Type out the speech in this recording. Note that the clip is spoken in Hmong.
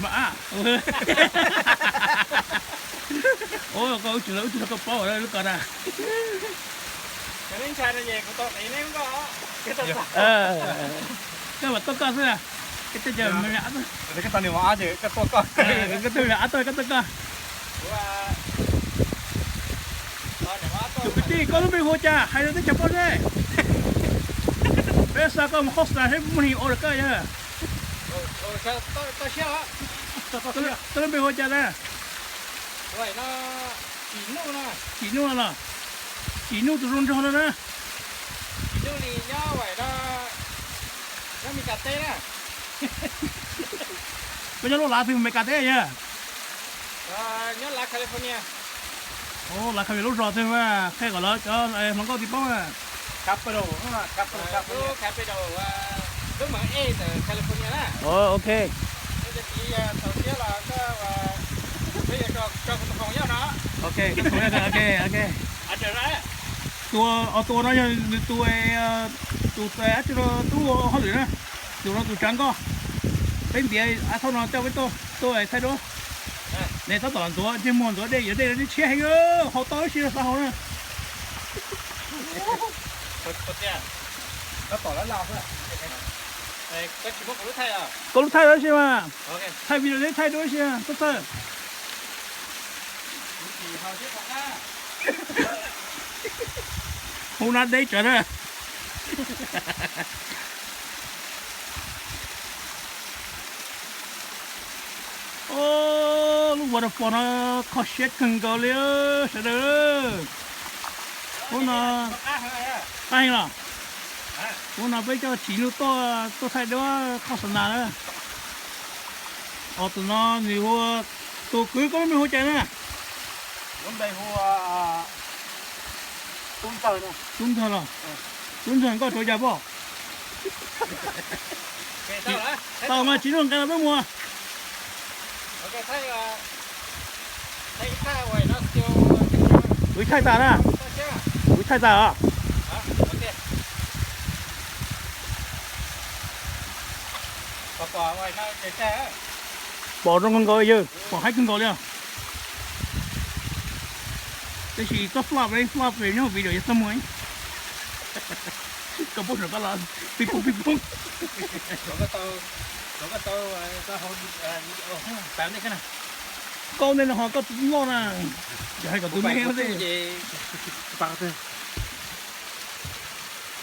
Mas a, o, koj wb tsis los wb tsis los koj paub lub ko na. Koj mam tuaj koj xwb na. Koj tuaj koj. Tus kwv tij, koj lub npe hu ua cas hais rau teb chaws paub seb. Peb xa koj mus qhov xav seb muaj neeg ua rau koj yog. Koj lub npe hu ua cas na? Tsim Nuj los? Tsim Nuj tus zoo nraug no na. Koj nyob lub lav twg Meskas teb yog? Lav California lub zos twg mas qhia kom lawv cov hluas nkauj tsis paub na. Ok. Ok, ok, ok. Tus, tus no yog nws tus, tus dab tsi no tub hauj lwm na. Tus no tus tsav nkoj. Peb ntiav av thauj no coj peb tuaj thaij duab. Nws tab tom ntxuav ntsej muag ntxuav dej, yuav dej no dej tshiab heev, haus tau ib si rau xav haus na. Koj lub thaij dab tsi mas? Thaij video deb thaij duab ib si txawj txawj. Hu na deb tsawv na. Lub waterfall no kho siab kawg nkaus li sawv daws. Ub no qab heev los? Ub no peb coj Tsim Nuj tuaj, tuaj thaij duab qhov xav nas na. Os, tus no nws hu, tus kwv koj lub npe hu cas na? Tub Ntxawg los? Tub Ntxawg nkoj tsuav cas pom? Tau mas Tsim Nuj nqe los peb mus. Kuv thaij tas na. Kuv thaij tas os. Pom zoo kawg nkaus yawg, pom haib kawg nkaus li os. Tab sis txob flop, flop nyob video yog txaj muag. Koj pub sawv koj los pib poob pib poob. Koj ntej no ho koj loj na, yog hais kom tus me thiab.